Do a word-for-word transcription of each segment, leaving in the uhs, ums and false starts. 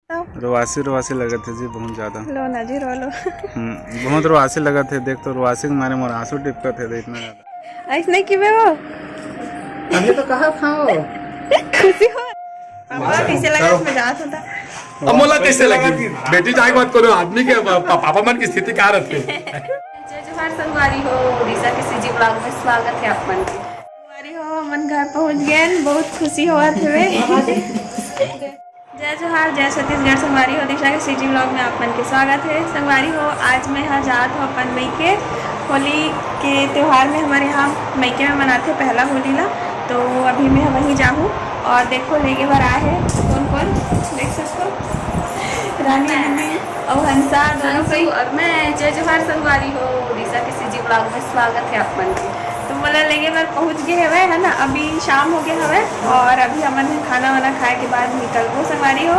रोवासी रोवासी लगत हे जी, बहुत ज्यादा। लो ना जी, रो लो। हम्म, बहुत रोवासी लगत हे। देख तो, रोवासी के मारे मोर आंसू टिपकत हे, देख इतना ज्यादा। ऐसने कि बे वो अभी तो कहा था वो। खुशी हो। पापा कैसे लगा इसमें जात होता? अब मोला कैसे लगी? बेटी जाए के बाद कोनो आदमी के पा-, पा-, पापा मन की स्थिति का रहती है? जय जोहार संगवारी हो, उड़ीसा के सीजी ब्लॉग में स्वागत है आप मन के। संगवारी हो, हमन घर पहुंच गए, बहुत खुशी होवत हवे। जय जोहार, जय छत्तीसगढ़। संगवारी हो, दिशा के सीजी ब्लॉग में आप मन के स्वागत है। संगवारी हो, आज मैं यहाँ जात हूँ अपन मइके। होली के त्यौहार में हमारे यहाँ मइके में मनाथे पहला होली ला, तो अभी मैं वहीं जाहूँ। और देखो, लेगे बर आए है कौन कौन, देख सकते हो, रानी दीदी और हंसा दोनों हंसू कोई। और मैं। जय जोहार संगवारी हो, उड़ीसा के सीजी ब्लॉग में स्वागत है आप मन के। तो मोला लेगे बर पहुंच गए हवे, है ना, अभी शाम हो गया हवे और अभी हमन ह खाना वाना खाए के बाद निकलबो संगवारी हो।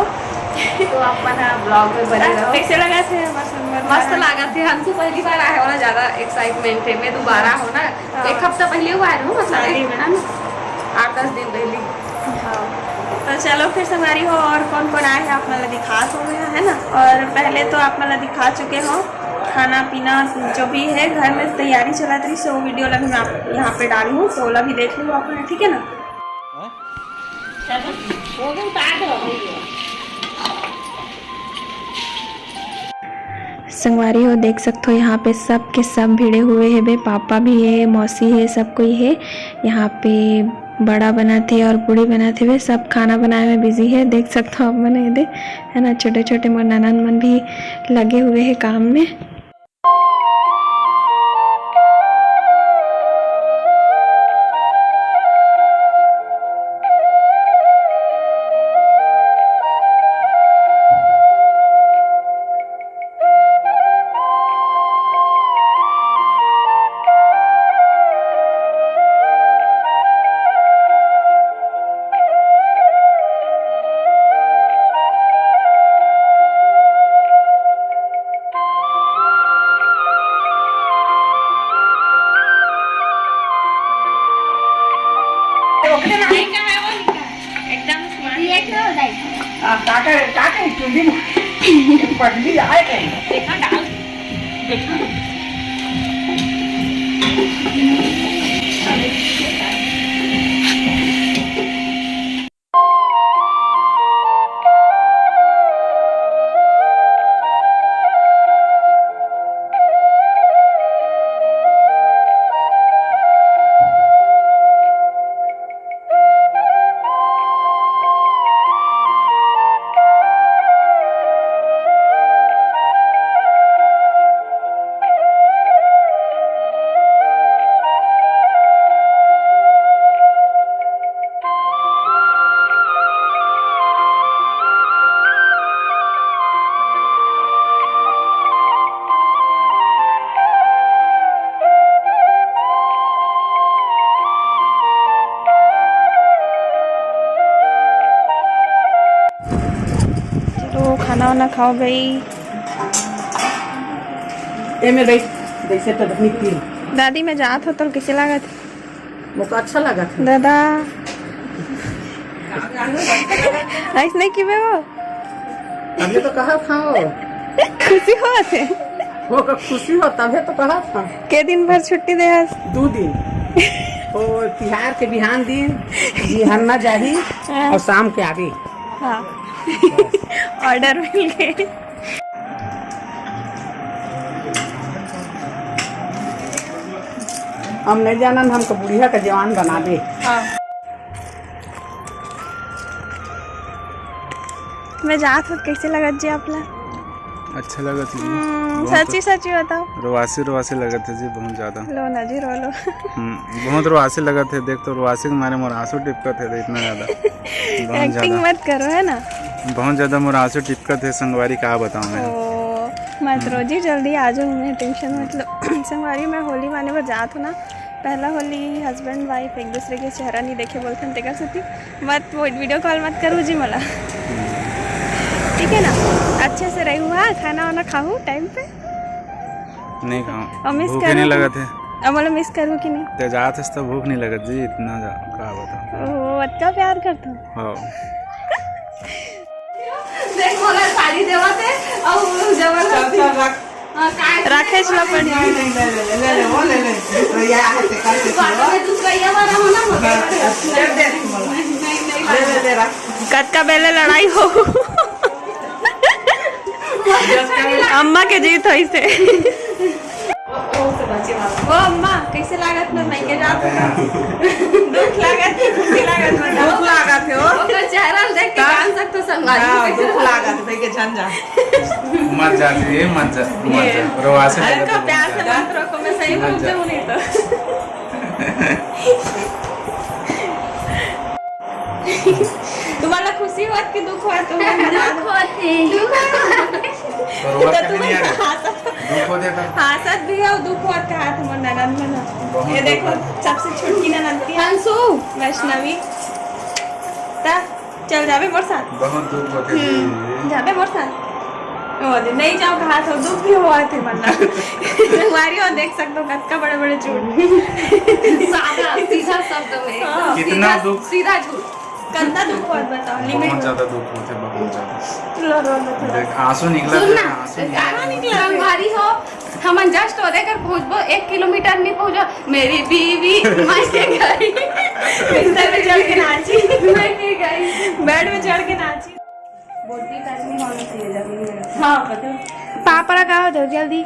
तो आप मन ह ब्लॉग में बने रहो। कैसे लगा थे हमारे संगवारी? मस्त लगा थे, हम तो पहली बार आए वाला, ज्यादा एक्साइटमेंट है। मैं दोबारा हो ना, हाँ। एक हफ्ता पहले हुआ है ना, मतलब, शादी में। है ना, आठ दस दिन पहले। हाँ, तो चलो फिर संगवारी हो, और कौन कौन आए हैं आप मन ला दिखा सो है ना। और पहले तो आप मन ला दिखा चुके हो खाना पीना जो भी है, घर में तैयारी चलत रही, सो वीडियो ला भी मैं आप यहाँ पे डाली हूँ, तो ओला भी देख लो आप, ठीक है ना। संगवारी हो, देख सकते हो यहाँ पे सब के सब भिड़े हुए है बे, पापा भी है, मौसी है, सब कोई है यहाँ पे। बड़ा बनाथे और बूढ़ी बनाथे, वे सब खाना बनाए में बिजी है। देख सकते हो आप मन एदे, है ना, छोटे छोटे मोर ननद मन भी लगे हुए है काम में। एकदम smart। ये तो दाई। आ, का करे, का करे, चुंदी में पगली आए कहीं। देखा डाल। देखा। चलो, खाना वाना खाओ गई। ए में बैठ, जैसे तो अपनी पी। दादी, मैं जात हो तो कैसे लागत? मोका अच्छा लागत हे। दादा। ऐसने कि बे वो? अभी तो कहा था वो। खुशी होत हे। वो का खुशी हो, तभी तो कहा था। के दिन भर छुट्टी दे हस? दू दिन। वो तिहार के बिहान दिन, बिहन्ना जाही हाँ। और शाम के आबी। हाँ। ऑर्डर मिल गए। हम नहीं जानन, हमको बुढ़िया का जवान बना दे। हाँ। मैं जात हूँ, कैसे लगत जी आप ला? अच्छा लगत जी। हम्म, बहुत सच्ची, सच्ची बताओ। रोवासी, रोवासी लगत है जी, बहुत ज्यादा। लो ना जी, रो लो। हम्म, बहुत रोवासी लगत है। देख तो, रोवासी के मारे मोर आंसू टिपकत है, इतना ज्यादा। बहुत एक्टिंग ज्यादा। मत करो, है ना? बहुत ज्यादा मोर आंसू टिपकत है, संगवारी, का बताऊं मैं। ओ, मत हम्म। रो जी, जल्दी आ जाओ, मैं टेंशन मत लो। संगवारी, मैं होली माने बर जात हूँ ना, पहला होली हस्बैंड वाइफ एक दूसरे के चेहरा नहीं देखे बोलथन, तेकर सेती मत, वो वीडियो कॉल मत करू जी मोला, ठीक है ना? अच्छे से रहू, हाँ, खाना वाना खाहू टाइम पे। नहीं खाऊं, और मिस भूखे नहीं करू लगत है। अब मोला मिस करू कि नहीं? ते जात हस तो भूख नहीं लगत जी, इतना जा, का बताऊं। ओहो, अतका प्यार करता हूँ। हाँ। देख, मोला अरे देवा थे, अब जबरदस्ती। चल, चल, रख। हाँ, काय राकेश ला पड़ी। नहीं, नहीं, ले, ले, ले, ले, वो ले, ले। तो या हाथ से कर के बात में दूसरा ये वाला हो ना, मगर हाँ, दे, दे, बोला। नहीं, नहीं, नहीं, ले, ले, ले, रख। कतका बेले लड़ाई हो। अम्मा के जीत होइसे। ओ अम्मा, कैसे लागत ना, मैं के जात हूँ। दुख लागत है, खुशी लागत, बताओ। दुख लागत है, ओ। ओकर चेहरा देख के का? जान सकते संगवारी हाँ, कैसे दुख लागत। लागत है, भाई के झंझा। मत जा, ये मत जा, मत जा। ये। रोवा से अरे, लगा का तो प्यार मत से जा। मत रखो, मैं सही मत रूप जा। से हूँ नहीं तो। तुम्हाला खुशी होत की दुख होत? तुम्हाला दुख होत है। दुख होत है। तो रोवत तो कभी तुम्ही नाही आले. हसत, दुख होते तर. हसत भी हो, दुख होत का हाथ में ननद में ना. बहुत ये दुख देखो, होत. सबसे छोटी ननद की हंसू. वैष्णवी. ता, चल जाबे मोर साथ. बहुत दुख होते हम्म, जी. जाबे मोर साथ. ओ दे, नहीं जाओ कहा तो दुख भी हुआ थे मन्ना. तुम्हारी और देख सकते हो कतका बड़े बड़े झूठ. सादा, सीधा शब्द में. हाँ. कितना सीधा, दुख. सीधा झूठ. कतना दुख होत बताओ, limit बहुत में. ज्यादा दुख होते, बहुत ज्यादा. लो, रो, रो, थोड़ा. देख, आंसू निकला सुन था, ना, आंसू निकला. कहाँ निकला? संगवारी हो, हमन just ओदे कर पहुँचबो, एक किलोमीटर नहीं पहुँचा, मेरी बीवी मायके गई. बिस्तर में चढ़ के नाची. मायके गई. बेड में चढ़ के नाची. बोटी करनी होनी चाहिए जमीन में. हाँ, पता. पापड़ा का हो जाओ जल्दी.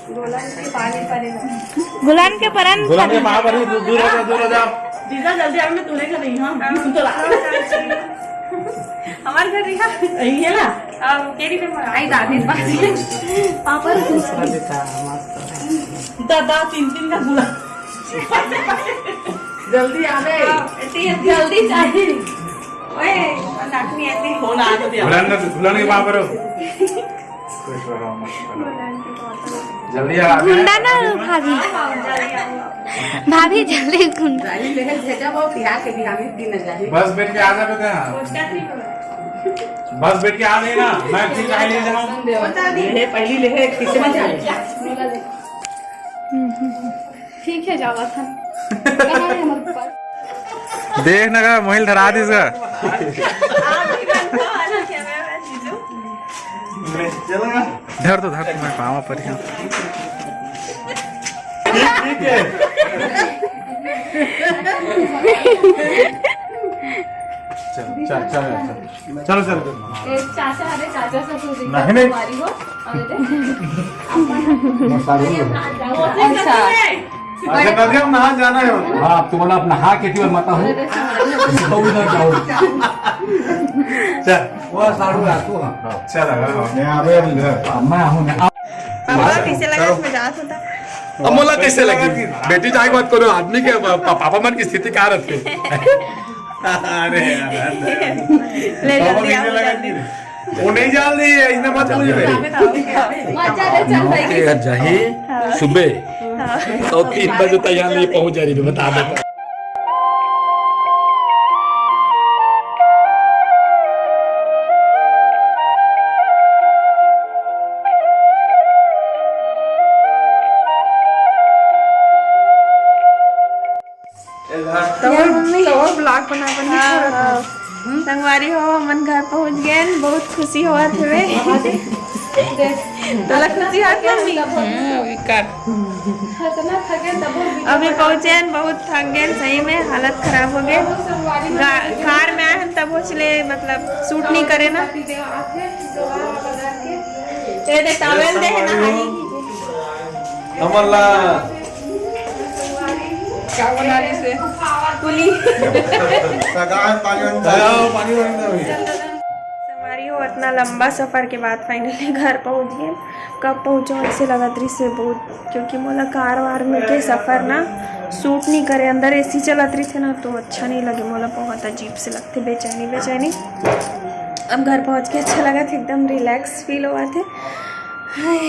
गुलान के पानी पड़ेगा. गुलान के परन गुलान के पड़ेगा. पानी पड़ेगा, दूर, दूर हो जा, दूर हो जा. जीजा, जल्दी आओ, मैं तूने कर रही हूँ. हाँ. तो ला. हमारे घर रही है. यही है ना? अब केरी पे आई दादी पास. पापड़. दादा, तीन, तीन का गुलान. जल्दी आवे. हाँ, ऐसे ही जल्दी चाहिए. ओए, नाक नहीं आती. फोन आ तो दिया. दुल्हन का, दुल्हन के पाँव पड़ो. जल्दी आ. गुंडा ना भाभी. हाँ, जल्दी आओ. भाभी जल्दी गुंडा. गाड़ी ले भेजा वो बिहार के, बिहार में दिन जाए. बस बैठ के आ जा बेटा. बस बैठ के आ जाए ना, मैं फिर चाय ले जाऊँ. ले, पहली ले, किसमें जाए? ठीक है, जावा था. कहाँ है हमारे पास? देख ना का मोहिल धरा दिस का. चलो ना. धर तो, धर तो, मैं पावा पर हूँ. ठीक, ठीक है. चल, चल, चल, चल. चलो, चलो, चलो. ए, चाचा, अरे चाचा ससुर जी नहीं, नहीं. तुम्हारी हो. अरे, अच्छा. अच्छा, नदिया में नहा जाना है. हाँ, तुम्हाला अपना हा के ती माता हो. अरे, अरे, जाऊ ना, जाऊ. चल. वो साड़ू है, तू हाँ. चल, हाँ, हाँ. मैं आ गया घर. मैं हूँ ना. पापा, कैसे लगा इसमें जात होता? अब मोला कैसे लगी? बेटी जाए बात करो, आदमी के पा-, पा-, पापा मन की स्थिति क्या रहती है? अरे यार, अरे. ले, जल्दी आओ, जल्दी. वो नहीं जान रही है, इसने मत पूछ रही. मजा ले, चल भाई. के घर जाही हाँ. सुबह हाँ. तो तीन बजे तक यहाँ नहीं पहुँच जा रही, बता दो. तो मम्मी तो vlog बना बना हाँ, हाँ. संगवारी हो, हमन घर पहुंच गए, बहुत खुशी होवत हवे. तोला खुशी होत हे मम्मी? हम्म, विकट. अभी पहुंचे हन, बहुत थक गए सही में, हालत खराब हो गए. गा-, कार में आए हन तब पहुंचले, मतलब shoot नहीं करे ना. ये दे towel दे है ना, हमन ला का बना ली से? पुली. सगा है, पानी वानी दे. सगा हो, पानी वानी दे. संगवारी हो, इतना लंबा सफर के बाद finally घर पहुंच गए. कब पहुंचो ऐसे लगत रही से बहुत, क्योंकि मोला कार वार में के सफर ना suit नहीं करे. अंदर AC चलत रही थे ना, तो अच्छा नहीं लगे मोला, बहुत अजीब से लगते, बेचैनी बेचैनी. अब घर पहुंच के अच्छा लगा थे, एकदम relax feel हुआ थे. हाय.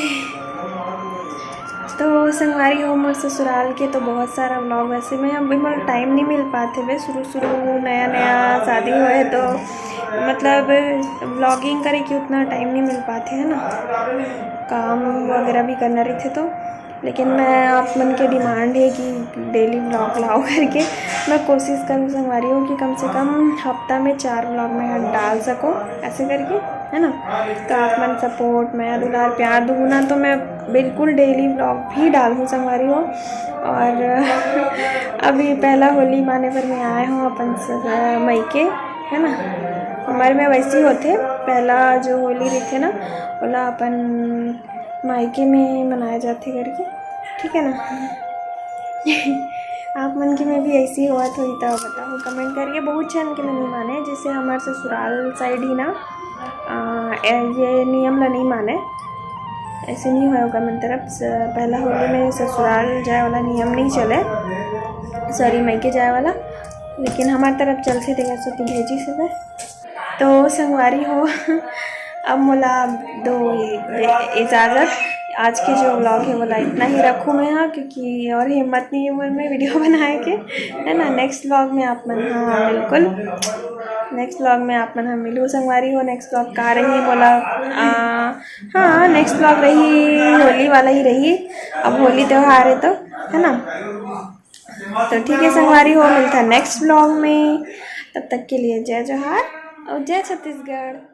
तो संगवारी हो, मोर ससुराल के तो बहुत सारा vlog, वैसे में अभी मोला time नहीं मिल पाते बे, शुरू शुरू नया नया शादी हुआ है तो मतलब vlogging करे कि उतना time नहीं मिल पाते है ना, काम वगैरह भी करना रहते तो. लेकिन मैं आप मन के demand है कि daily vlog लाओ करके. मैं कोशिश करूँ संगवारी हो कि कम से कम हफ्ता में चार vlog मैं डाल सकूँ ऐसे करके. है ना। तो आप मन support, मया दुलार, प्यार दुगुना, तो मैं बिल्कुल daily vlog भी डालहूँ संगवारी हो। और अभी पहला होली माने बर मैं आए हूँ अपन स-, मायके, है ना। हमारे में वैसे ही होथे, पहला जो होली रहिथे ना, ओला अपन मायके में मनाया जाथे करके, ठीक है ना। आप मन के में भी ऐसी होवत होही तो बताओ comment करके। बहुत झन के में नहीं माने, जैसे हमारे ससुराल side ही ना, आ, ए-, ये नियम ला नहीं माने, ऐसे नहीं होय ओकर मन तरफ। स-, पहला होली में ससुराल जाए वाला नियम नहीं चले, sorry, मायके जाए वाला। लेकिन हमारे तरफ चलथे, तेकर सेती भेजिस हे। तो संगवारी हो, अब मोला दो इ-, इजाज़त। आज के जो vlog है, वो ला इतना ही रखूँ मैं, हाँ, क्योंकि और हिम्मत नहीं है मन में video बनाए के, है ना। Next vlog में आप मन, हाँ, बिल्कुल, next vlog में आप मन हम मिलू संगवारी हो। Next vlog का रही बोला, आ, हाँ, next vlog रही, होली वाला ही रही। अब होली त्यौहार है तो, है ना। तो ठीक है संगवारी हो, मिलता next vlog में। तब तक के लिए जय जोहार और जय छत्तीसगढ़।